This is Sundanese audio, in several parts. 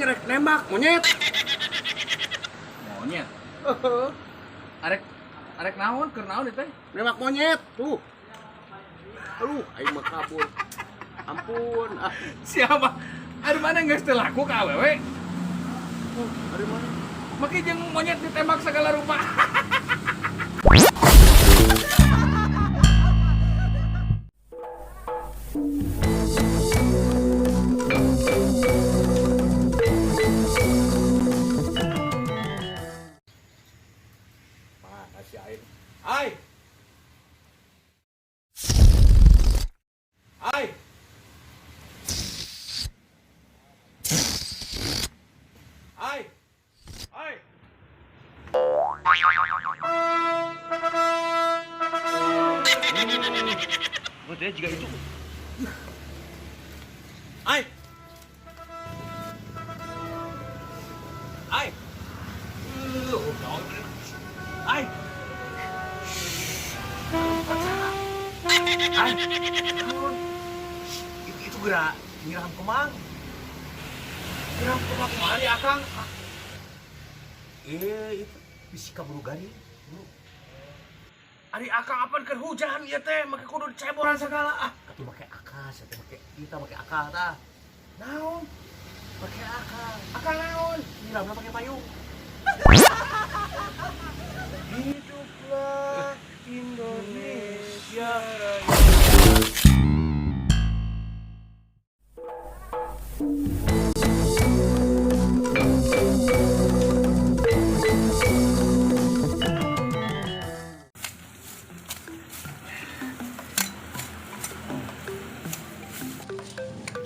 Aing rek nembak monyet. Monyet. Arek arek naon keur naon ieu teh? Nembak monyet tuh. Aduh, aing mah kabur. Ampun, ah. Siapa? Aduh mana geus teu laku ka awewe? Oh, ari mana? Make jeung monyet ditembak segala rupa. Mana si aing? Ai. Ai. Ai. Ai. Modelnya juga itu. Ai. Ai. Ai. Ai. Itu gerak nyiram kemang. Nyiram kemang kumaha ya Akang? Itu bisi kaburu garing. Buru. Ari Akang apan keur hujan ieu teh make kudu ceboran segala ah. Atuh make akal, sia teh make kita make akal tah. Naon? Make akal. Akal naon? Nyiramna make payung. Hiduplah Indonesia Raya.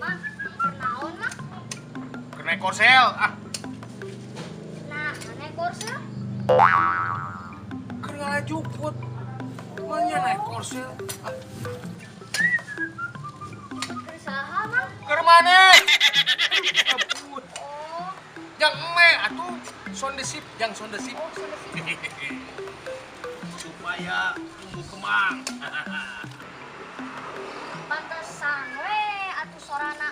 Mang, keur naon, Mang? Keur naik korsel ah. Nah, naik korsel? Keur ngalajuput. Manya naik korsel. Ah, Keur saha, Mang? keur maneh? Ampun. Oh, Jang eme atuh sondesip, jang sondesip. oh, sondesip. Supaya tumbuh kemang. Pantesan we atuh sorana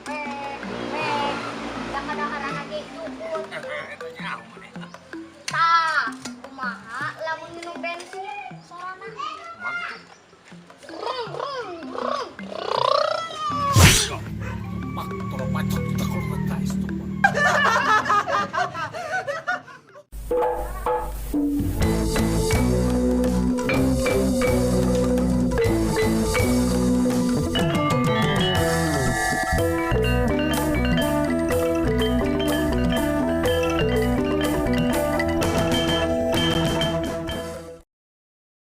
we we da kadaharana ge jukut. Eta nyaho maneh. Tah, kumaha lamun minum bensin sorana? Kumaha gitu? Brung brung brung. Mak tolong pacok tak kalau guys tuh.